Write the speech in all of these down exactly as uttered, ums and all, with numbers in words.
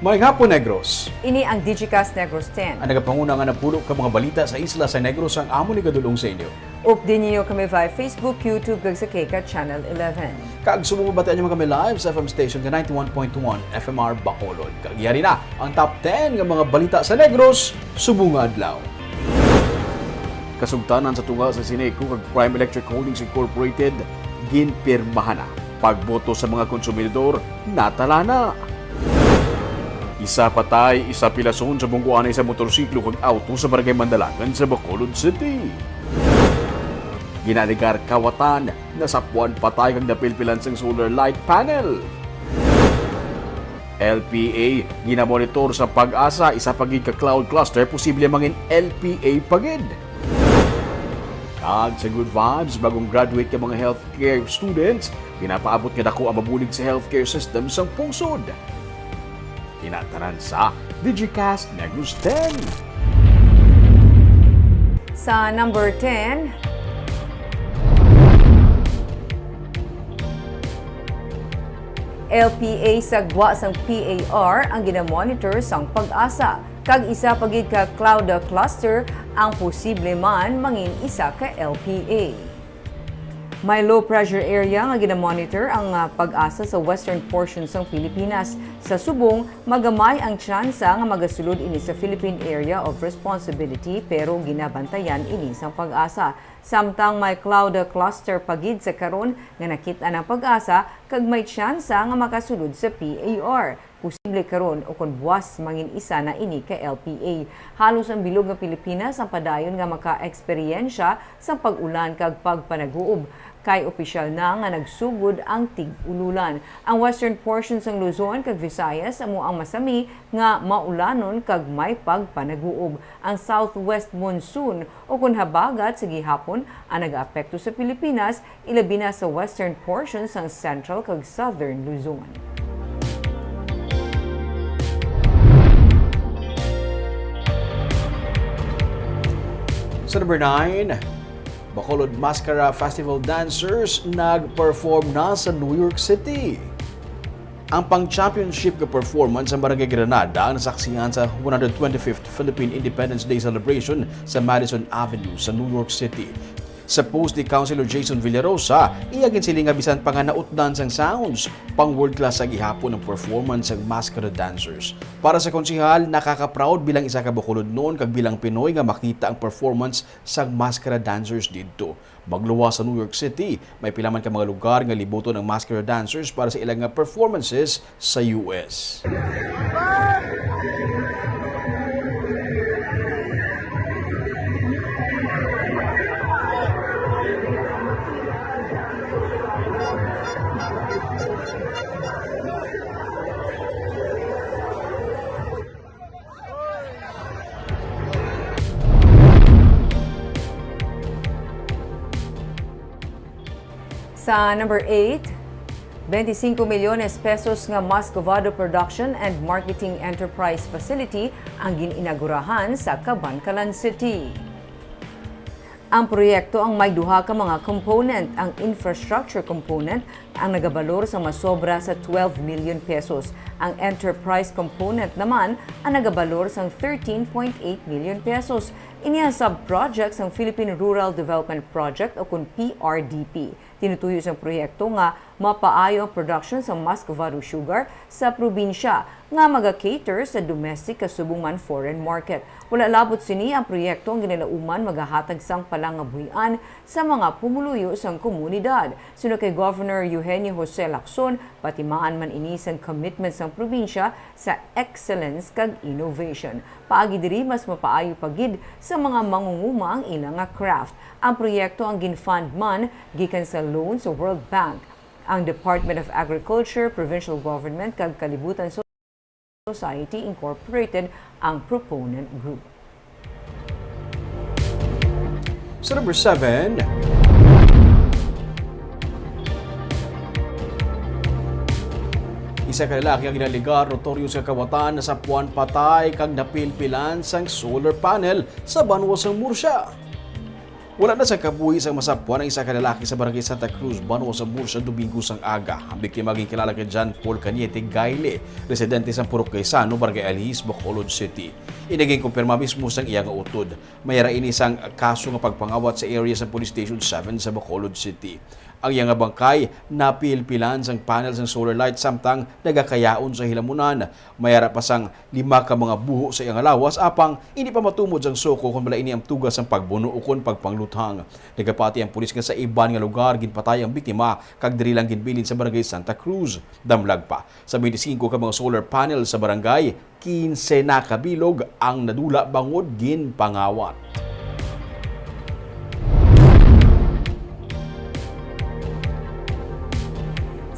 Maayong hapon, Negros. Ini ang Digicast Negros ten. Ang nagapanguna nga napulo ka mga balita sa isla sa Negros ang amon igadulong sa inyo. Updi ninyo kami via Facebook, YouTube, kag sa K C A T Channel eleven. Kag subong mabatian ninyo kami live sa F M station nga ninety-one point one F M R Bacolod. Kag yari na ang top ten nga mga balita sa Negros subong nga adlaw. Kasugtanan sa tunga sa Sineco kag Prime Electric Holdings Incorporated, ginpirmahan na. Pagboto sa mga konsumidor, natala na. Isa patay, isa pilason sa bungguanay sa motorsiklo kag auto sa Barangay Mandalagan sa Bacolod City. Ginaligar kawatan, nasapuan patay kag napilpilan sang solar light panel. L P A, ginamonitor sa PAGASA, isa pa gid ka cloud cluster, posible mangin L P A pa gid. Kag sa good vibes, bagong graduate ka mga healthcare students, pinapaabot nga dako ang mabulig sa healthcare system sang pungsod. Ina tanan sa Digicast Negros ten. Sa number ten, L P A sa gwa sang P A R ang ginamonitor sang PAGASA, kag isa pa gid ka cloud cluster ang posible man mangin isa ka L P A. May low pressure area nga ginamonitor ang, ah, PAGASA sa western portion sang Pilipinas. Sa subong, magamay ang tsansa nga magasulod ini sa Philippine Area of Responsibility, pero ginabantayan ini sang PAGASA. Samtang may cloud cluster pa gid sa karon nga nakit-an ang PAGASA kag may tsansa nga makasulod sa P A R. Posible karon ukon buwas mangin isa na ini ka L P A. Halos ang bilog nga Pilipinas ang padayon nga makaeksperyensya sang pag-ulan kag pagpanaguob, kay opisyal na nga nagsugod ang tig-ululan. Ang western portion sang Luzon kag Visayas amo ang masami nga maulanon kag may pagpanaguob. Ang southwest monsoon ukon habagat sa gihapon ang nagaapekto sa Pilipinas, ilabi na sa western portion sang central kag southern Luzon. Sa number nine, Bacolod Mascara Festival dancers nag-perform na sa New York City. Ang pang-championship nga performance sa Barangay Granada ang nasaksihan sa one hundred twenty-fifth Philippine Independence Day celebration sa Madison Avenue sa New York City. Sa post ni Councilor Jason Villarosa, iya ginsiling nga bisan pa nga nautdan sang sounds, pang world class sa gihapon ang performance sang Mascara dancers. Para sa konsehal, nakaka-proud bilang isa ka Bacolodnon kag bilang Pinoy nga makita ang performance sang Mascara dancers didto. Magluwas sa New York City, may pila man ka mga lugar nga libuton ang Mascara dancers para sa ila nga performances sa U S. Sa number eight, twenty-cinco milyones pesos nga Muscovado Production and Marketing Enterprise Facility ang gin-inagurahan sa Kabankalan City. Ang proyekto ang may duha ka mga component. Ang infrastructure component ang nagabalor sa masobra sa twelve million pesos. Ang enterprise component naman ang nagabalor sang thirteen point eight million pesos. Ini ang sub-project sang Philippine Rural Development Project o kun P R D P. Tinutuyo sang proyekto nga mapaayo ang production sa Muscovado sugar sa probinsya nga maga-cater sa domestic kasubong man foreign market. Wala labot sini, ang proyekto ang ginalauman magahatag sang palangabuhian sa mga pumuluyo sang komunidad. Suno kay Governor Eugenio Jose Lacson, patimaan man ini sang commitment sang probinsya sa excellence kag innovation. Paagi diri, mas mapaayo pa gid sa mga mangunguma ang ila nga craft. Ang proyekto ang gin-fund man gikan sa loan sa World Bank. Ang Department of Agriculture, Provincial Government, kag Kalibutan Society Incorporated ang proponent group. Sa number seven, isa ka lalaki ang ginaligar notorious nga kawatan nasapuan patay kag napilpilan sang solar panel sa banwa sang Murcia. Wala na sa kabuhi sang masapwan ang isa ka lalaki sa Barangay Santa Cruz, banwa sa Murcia, Domingo sang aga. Ang biktima ginkilala kay John Paul Cañete Gaile, residente sa Purok Gaisano, Barangay Alhis, Bacolod City. Ini ginkumpirma mismo sang iya nga utod. May ara ini sang kaso nga pagpangawat sa area sa Police Station seven sa Bacolod City. Ang iya nga bangkay napilpilan sang panel sang solar light samtang nagakayaon sa hilamunan. May ara pa sang lima ka mga buho sa iya nga lawas, apang indi pa matumod sang SOCO kon bala ini ang tuga sang pagbuno ukon pagpangluthang. Nagapati ang pulis nga sa iban nga lugar ginpatay ang biktima kag diri lang ginbilin sa Barangay Santa Cruz. Damlag pa, sa twenty-five ka mga solar panel sa barangay, quince na ka bilog ang nadula bangod ginpangawat.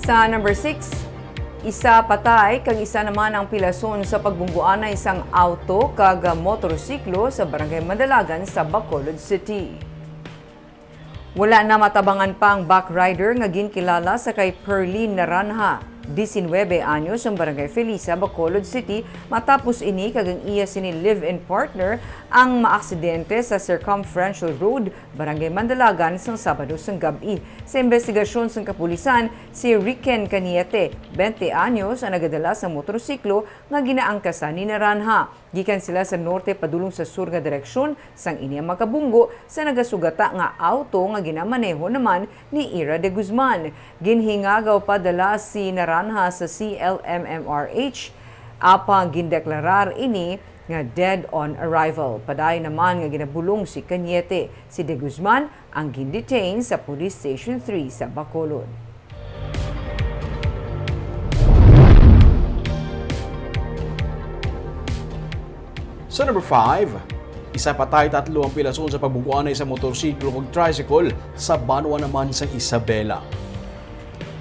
Sa number six, isa patay kag isa naman ang pilason sa pagbungguanay sang auto kag motorsiklo sa Barangay Mandalagan sa Bacolod City. Wala na matabangan pa ang backrider nga ginkilala sa kay Perlin Naranha, diecinuebe anyos, ang Barangay Felisa, Bacolod City, matapos ini kag ang iya sini live-in partner ang maaksidente sa Circumferential Road, Barangay Mandalagan, sang Sabado sang gab-i. Sa investigasyon sang kapulisan, si Ricken Cañete, twenty anyos, ang nagadala sa motorsiklo nga ginaangkasan ni Naranha. Gikan sila sa norte padulong sa sur nga direksyon, sang ini ang makabunggo sa nagasugata nga auto nga ginamaneho naman ni Ira de Guzman. Ginhingagaw pa dala si Naranha sa C L M M R H, apang gindeklarar ini nga dead on arrival. Padayon naman nga ginabulong si Cañete. Si de Guzman ang gindetain sa Police Station three sa Bacolod. Sa number five, isa patay, tatlo ang pilason sa pagbungguanay sa motorsiklo kag tricycle sa banwa naman sa Isabela.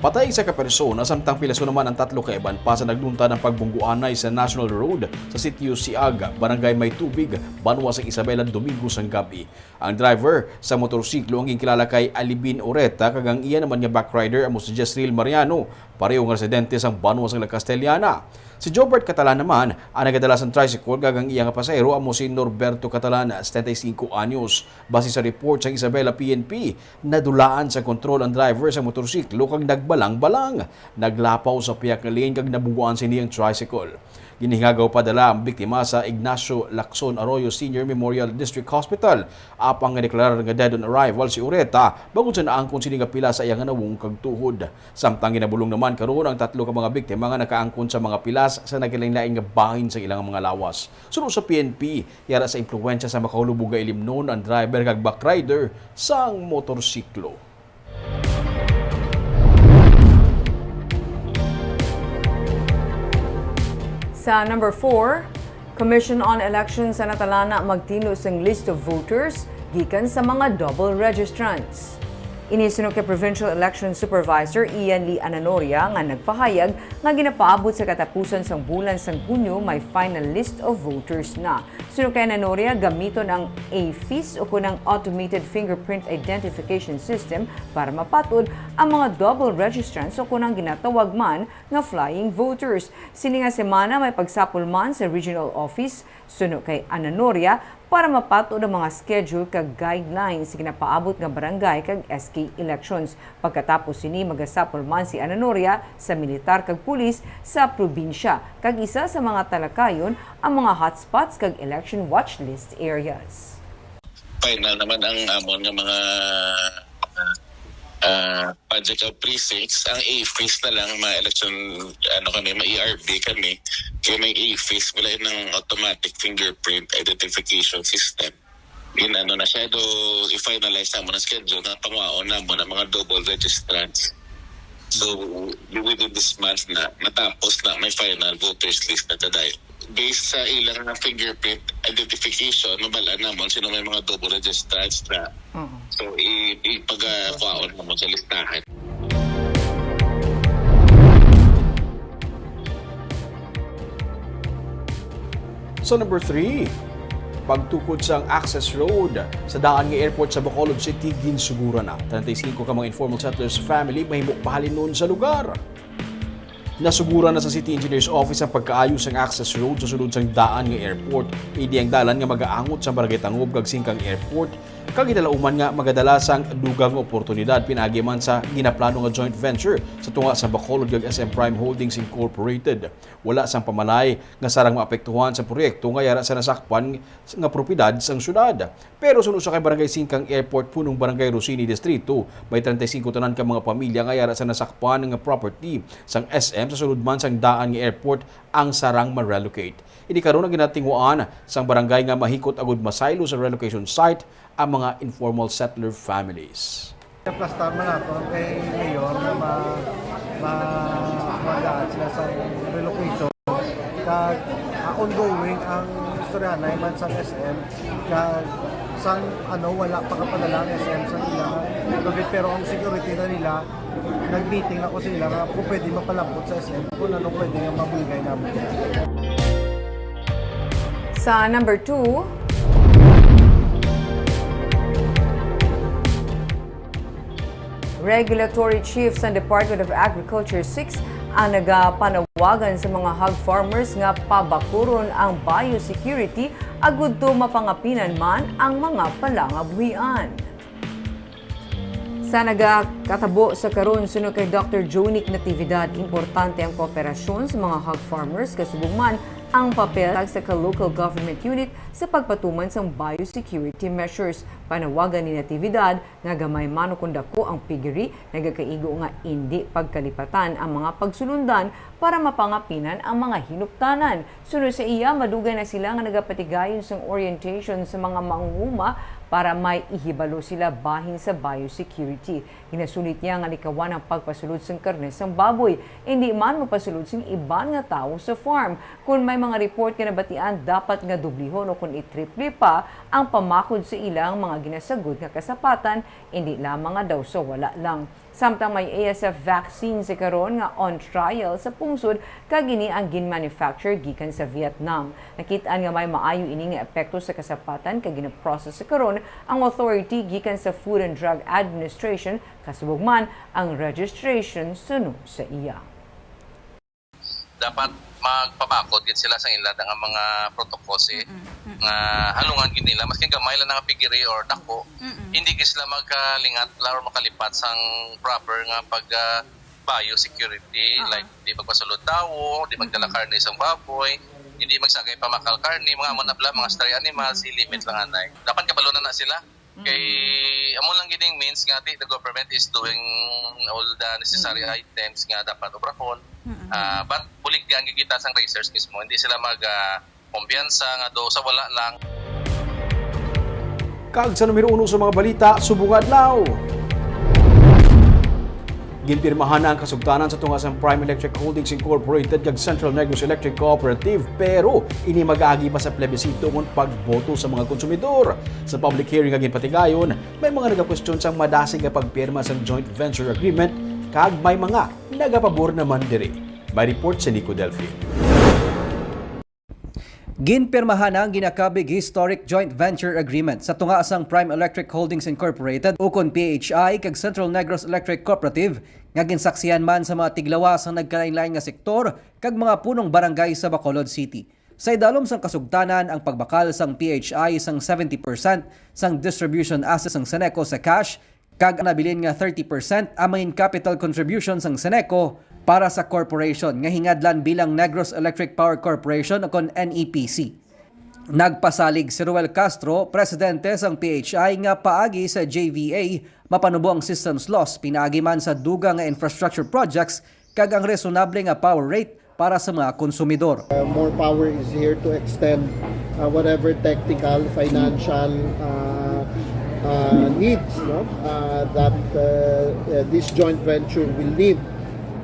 Patay isa ka persona, samtang pilason naman ang tatlo ka iban pa sa nagluntad ang pagbungguanay sa National Road sa Sitio Siag, Barangay May Tubig, banwa sa Isabela, Domingo sang gab-i. Ang driver sa motorsiklo ang ginkilala kay Alibin Oreta, kag ang iya naman nga backrider amo si Jesril Mariano, pareho nga residente sang banwa sang La Castellana. Si Jobert Catalan naman ang nagadala sang tricycle, kag ang iya nga pasahero amo si Norberto Catalan, setenta y cinco anyos. Base sa report sang Isabela P N P, nadulaan sa kontrol ang driver sa motorsiklo kag nagbalang-balang. Naglapaw sa pihak nga lane kag nabungguan sini ang tricycle. Ginhingagaw pa dala ang biktima sa Ignacio Lacson Arroyo Senior Memorial District Hospital, apang gideklarar nga dead on arrival si Oreta bangod sa naangkon sini nga pila sa iya nga nawong kag tuhod. Samtang ginabulong naman karon ang tatlo ka mga biktima nga nakaangkon sa mga pilas sa nagkalainlain nga bahin sa ilang mga lawas. Suno sa P N P, yara sa impluwensya sa makahulubog nga ilimnon ang driver kag backrider sang motorsiklo. Sa number four, Commission on Elections sa Natalana magtinlo sing list of voters gikan sa mga double registrants. Ini suno kay Provincial Election Supervisor Ian Lee Ananoria nga nagpahayag nga ginapaabot sa katapusan sang bulan sang Hunyo may final list of voters na. Suno kay Ananoria, gamiton ang AFIS o kun ang Automated Fingerprint Identification System para mapatod ang mga double registrants o kun ang ginatawag man nga flying voters. Sini nga semana may pagsapol man sa regional office, suno kay Ananoria, para mapatod ang mga schedule kag guidelines sa ginapaabot nga barangay kag S K elections. Pagkatapos sini, magasapol man si Ananoria sa militar kag pulis sa probinsya, kag isa sa mga talakayon ang mga hotspots kag election watch list areas. Final naman ang amon nga mga ah, project of precincts. Ang AFIS na lang, ma-election, ano kami, ma-ERB kami. Kaya may AFIS, wala yun ng automatic fingerprint identification system. Yun, ano na siya, do i-finalize naman ang schedule na panguhaon naman ang mga double registrants. So, within this month na, matapos na may final voters list na taday. Based sa ilang nga fingerprint identification, mabal-an namon sino may mga double registrants na. Oo. So, i- ipagakuhaon namon sa listahan. Sa number three, pagtukod sang access road sa daan nga airport sa Bacolod City, ginsugura na. Treinta y cinco ka mga informal settlers family mahimo pahalinon sa lugar. Nasuguran na sa City Engineer's Office ang pagkaayo sang access road sa sulod sang daan nga airport. Ini ang dalan nga magaangot sa Barangay Tangob kag Singkang Airport, kag ginalauman nga magadala sang dugang nga oportunidad pinaagi man sa ginaplano nga joint venture sa tunga sa Bacolod kag S M Prime Holdings Incorporated. Wala sang pamalay nga sarang maapektuhan sa proyekto nga yara sa nasakpan nga propiedad sang syudad. Pero suno sa kay Barangay Singkang Airport, punong Barangay Rosini Distrito, may treinta y cinco tanan ka mga pamilya nga yara sa nasakpan nga property sang S M sa sulod man sang daan nga airport ang sarang ma-relocate. Ini karon ang ginatinguhaan sang barangay nga mahikot agud masaylo sa relocation site ang mga informal settler families. Aplastar man nato ang kay Mayor nga ma-, ma-, magaan sila sa relocation. Kag, ah, ongoing ang istoryahanay man sa S M. Kag sang, ano, wala pa kapadala ang S M sa ila nga lugar, pero ang security na nila, nag-meeting na ko sa ila nga kung pwede mapalambot sa S M kung ano pwede nga mabulgay namin. Sa number two, Regulatory Chief sa Department of Agriculture six ang nagapanawagan sa mga hog farmers nga pabakuron ang biosecurity agud to mapangapinan man ang mga palangabuhian. Sa nagakatabo sa karon, suno kay Doctor Jonic Natividad, importante ang kooperasyon sa mga hog farmers, kasubong man ang papel sa ka local government unit sa pagpatuman sang biosecurity measures. Panawagan ni Natividad nga gamay man o kon dako ang piggery, nagakaigo nga indi pagkalipatan ang mga pagsulundan para mapangapinan ang mga hinuptanan. Suno sa iya, madugay na sila nga nagapatigayon sang orientation sa mga manghuma para may ihibalo sila bahin sa biosecurity. Ginasulit niya nga likawan ang pagpasulod sang karne sang baboy. Indi man mapasulod sing iban nga tawo sa farm. Kon may mga report nga nabatian, dapat nga dublihon o kon itriple pa ang pamakod sa ilang mga ginasagod nga kasapatan, indi lamang nga daw sa wala lang. Samtang may A S F vaccine sa karon nga on trial sa pungsod, kag ini ang gin-manufacture gikan sa Vietnam. Nakit-an nga may maayo ini nga epekto sa kasapatan kag gina-process sa karon ang authority gikan sa Food and Drug Administration, kasubog man ang registration suno sa iya. Dapat magpabakod gid sila sa ila nga mga protocols eh. Nga halungan gid nila, maski gamay lang nga piggery or dako, hindi gid sila magkalingat la or makalipat sang proper nga pag ah, biosecurity, like di magpasulod tawo, di magdala karne sang baboy, hindi magsagay pamakal karne, mga amo na bala, mga stray animals, i-limit lang anay. Dapat kabalo na na sila. Kay amo lang gid ang means nga di the government is doing all the necessary items nga dapat obrahon. Ah, but bulig nga ang gigita sang raisers mismo, hindi sila mag ah, kumpiyansa nga do sa wala lang. Kag sa numero uno sa mga balita subong adlaw, ginpirmahan na ang kasugtanan sa tunga sang Prime Electric Holdings Incorporated kag Central Negros Electric Cooperative, pero ini mag-agi pa sa plebisito kon pagboto sa mga konsumidor. Sa public hearing nga ginpatigayon, may mga nagakwestiyon sang madasig nga pagpirma sang joint venture agreement, kag may mga nagapabor naman diri. May report si Nico Delfin. Ginpirmahan ang ginakabig historic joint venture agreement sa tunga sang Prime Electric Holdings Incorporated, ukon P H I, kag Central Negros Electric Cooperative, nga ginsaksihan man sa mga tiglawas sang nagkalainlain nga sektor kag mga punong barangay sa Bacolod City. Sa idalom sang kasugtanan, ang pagbakal sang P H I sang seventy percent sang distribution assets sang Ceneco sa cash, kag nabilin nga thirty percent ang main capital contribution sang Ceneco para sa corporation nga hingadlan bilang Negros Electric Power Corporation o kon N E P C. Nagpasalig si Roel Castro, presidente sang P H I, nga paagi sa J V A mapanubo ang systems loss pinaagi man sa dugang nga infrastructure projects kag ang resonable nga power rate para sa mga konsumidor. Uh, more power is here to extend uh, whatever technical, financial uh, uh, needs, no? Uh, that uh, uh, this joint venture will need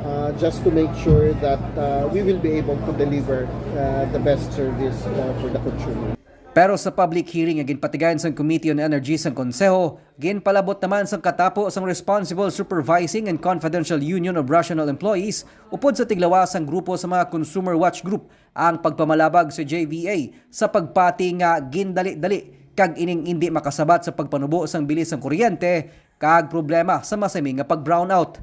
uh, just to make sure that uh, we will be able to deliver uh, the best service uh, for the consumer. Pero sa public hearing nga ginpatigayon sang Committee on Energy sang Konseho, ginpalabot naman sang katapo sang Responsible Supervising and Confidential Union of Rational Employees upod sa tiglawas sang grupo sa mga Consumer Watch Group ang pagpamalabag sa J V A sa pagpati nga gindali-dali kag ining indi makasabat sa pagpanubo sang bilis sang kuryente kag problema sa masami nga pag-brownout.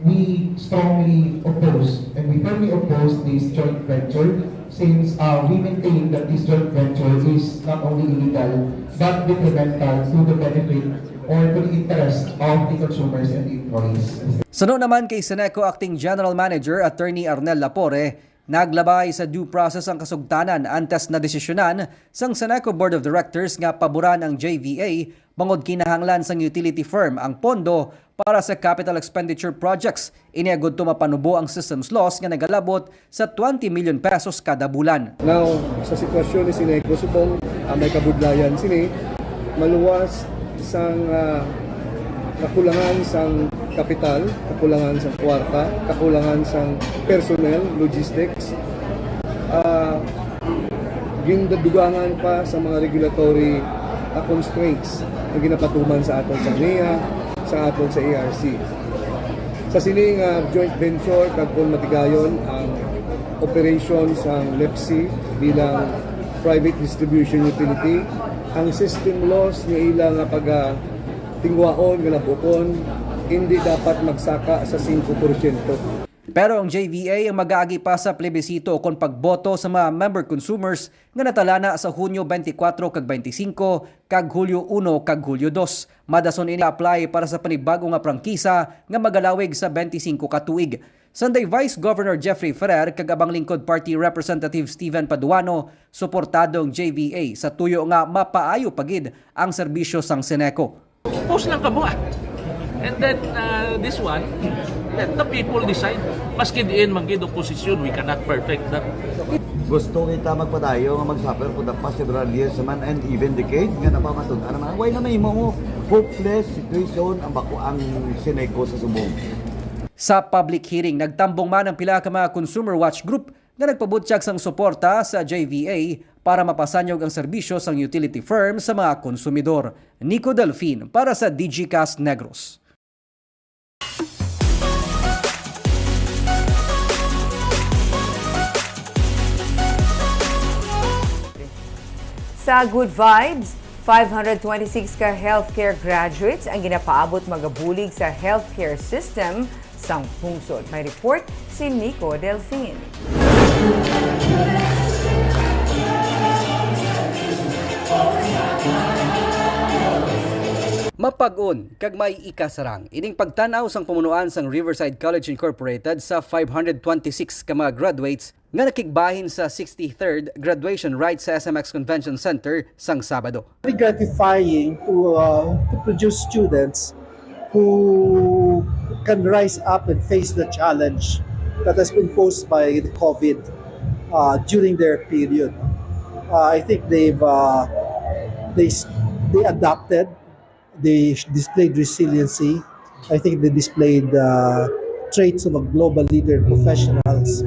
We strongly oppose and we firmly oppose this joint venture since uh, we maintain that this joint venture is not only illegal but detrimental to the benefit or to the interest of the consumers and the employees. Suno naman kay Seneco Acting General Manager Attorney Arnel Lapore, naglabay sa due process ang kasugtanan antes na desisyonan sang Seneco Board of Directors nga paboran ang J V A bangod kinahanglan sang utility firm ang pondo para sa capital expenditure projects. Ini agud to mapanubo ang systems loss nga nagalabot sa twenty million pesos kada bulan. Now, sa sitwasyon ni Seneco subong, ah, may kabudlayan sini, maluwas sang, ah, kakulangan sang kapital, kakulangan sang kwarta, kakulangan sang personnel, logistics, ah, gindadugangan pa sa mga regulatory, ah, constraints nga ginapatuman sa aton sa NEA, sa aton sa A R C. Sa sini nga joint venture, kag kon matigayon ang operation sang LEPC bilang private distribution utility, ang system loss nga ila nga pagatingwaon nga nabuton hindi dapat magsaka sa singko porsyento. Pero ang J V A ang mag-aagi pa sa plebisito kon pagboto sa mga member consumers nga natalana sa Hunyo twenty-four kag twenty-five kag Hulyo uno kag Hulyo dos. Madason ini apply para sa panibag-o nga prangkisa nga magalawig sa twenty-five ka tuig. Sanday Vice Governor Jeffrey Ferrer kag Abang Lingkod Party Representative Steven Paduano, suportado ang J V A sa tuyo nga mapaayo pa gid ang serbisyo sang Seneco. Post lang kabuhat. And then, uh, this one, let the people decide. Maski diin man gid oposisyon, we cannot perfect that. Gusto kita magpadayo nga mag-suffer for the past several years naman and even decade nga napamatud-an naman. Why na may mo hopeless situation ang bako ang Seneco sa subong? Sa public hearing, nagtambong man ang pila ka mga consumer watch group nga nagpabutyag sang suporta sa J V A para mapasanyog ang serbisyo sang utility firm sa mga konsumidor. Nico Delfin para sa Digicast Negros. Sa Good Vibes, five hundred twenty-six ka healthcare graduates ang ginapaabot magabulig sa healthcare system sang pungsod. May report si Nico Delfin. Mapag-on kag may ikasarang ining pagtan-aw sang pamunuan sang Riverside College Incorporated sa five hundred twenty-six ka mga graduates nga nakigbahin sa sixty-third graduation rite sa S M X Convention Center sang Sabado. Very gratifying to, uh, to produce students who can rise up and face the challenge that has been posed by the COVID, uh, during their period. Uh, I think they've, uh, they s-, they adapted, they sh-, displayed resiliency. I think they displayed, uh, traits of a global leader, professionals.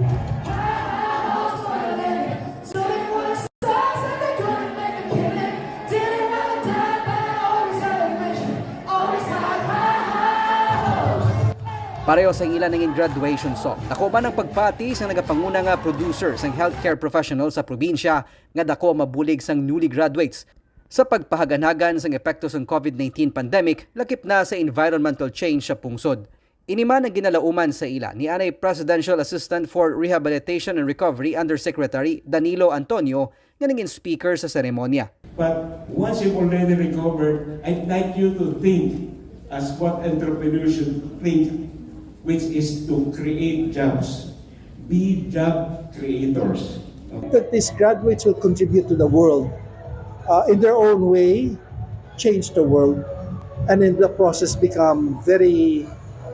Pareho sang ila nangin graduation song, dako man ang pagpati sang nagapanguna nga producer sang healthcare professional sa probinsya nga dako ang mabulig sang newly graduates sa pagpahaganagan sang epekto sang COVID nineteen pandemic, lakip na sa environmental change sa pungsod. Ini man ang ginalauman sa ila ni anay Presidential Assistant for Rehabilitation and Recovery Undersecretary Danilo Antonio, nga naging speaker sa seremonya. But once you've already recovered, I'd like you to think as what entrepreneurs should think, which is to create jobs. Be job creators. That these graduates will contribute to the world, uh, in their own way, change the world, and in the process become very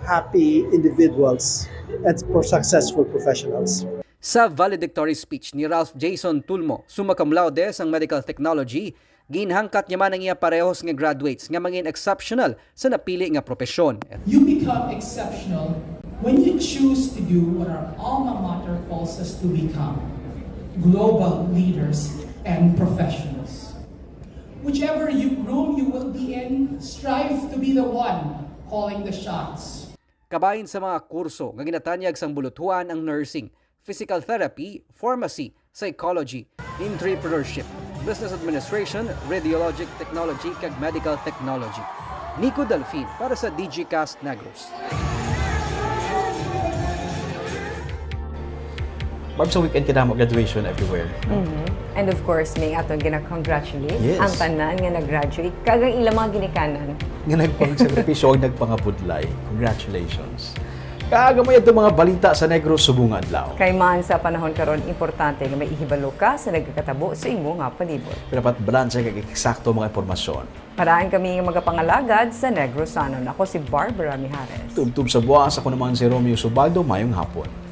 happy individuals and pro-, successful professionals. Sa valedictory speech ni Ralph Jason Tulmo, summa cum laude sang Medical Technology, ginhangkat niya man ang iya parehos nga graduates nga mangin exceptional sa napili nga propesyon. You become exceptional when you choose to do what our alma mater calls us to become, global leaders and professionals. Whichever you, room you will be in, strive to be the one calling the shots. Kabahin sa mga kurso nga ginatanyag sang buluthuan ang nursing, physical therapy, pharmacy, psychology, entrepreneurship, business administration, radiologic technology, kag medical technology. Nico Delfin para sa Digicast Negros. Barb, sa weekend kadamo graduation everywhere. Mhm. And of course, may aton gina-congratulate Yes. ang tanan nga nag-graduate kag ang ilang mga ginikanan. Nga nagpagsakripisyo ug nagpangabudlay. Congratulations. Kag amo ato mga balita sa Negros subong nga adlaw. Kay man sa panahon karon, importante nga may ihibalo ka sa nagakatabo sa imo nga palibot. Dapat balanse kag eksakto mga impormasyon. Paraan kami nga magapangalagad sa Negrosanon. Ako si Barbara Mijares. Tubtob sa buwas, ako naman si Romeo Subaldo. Mayong hapon.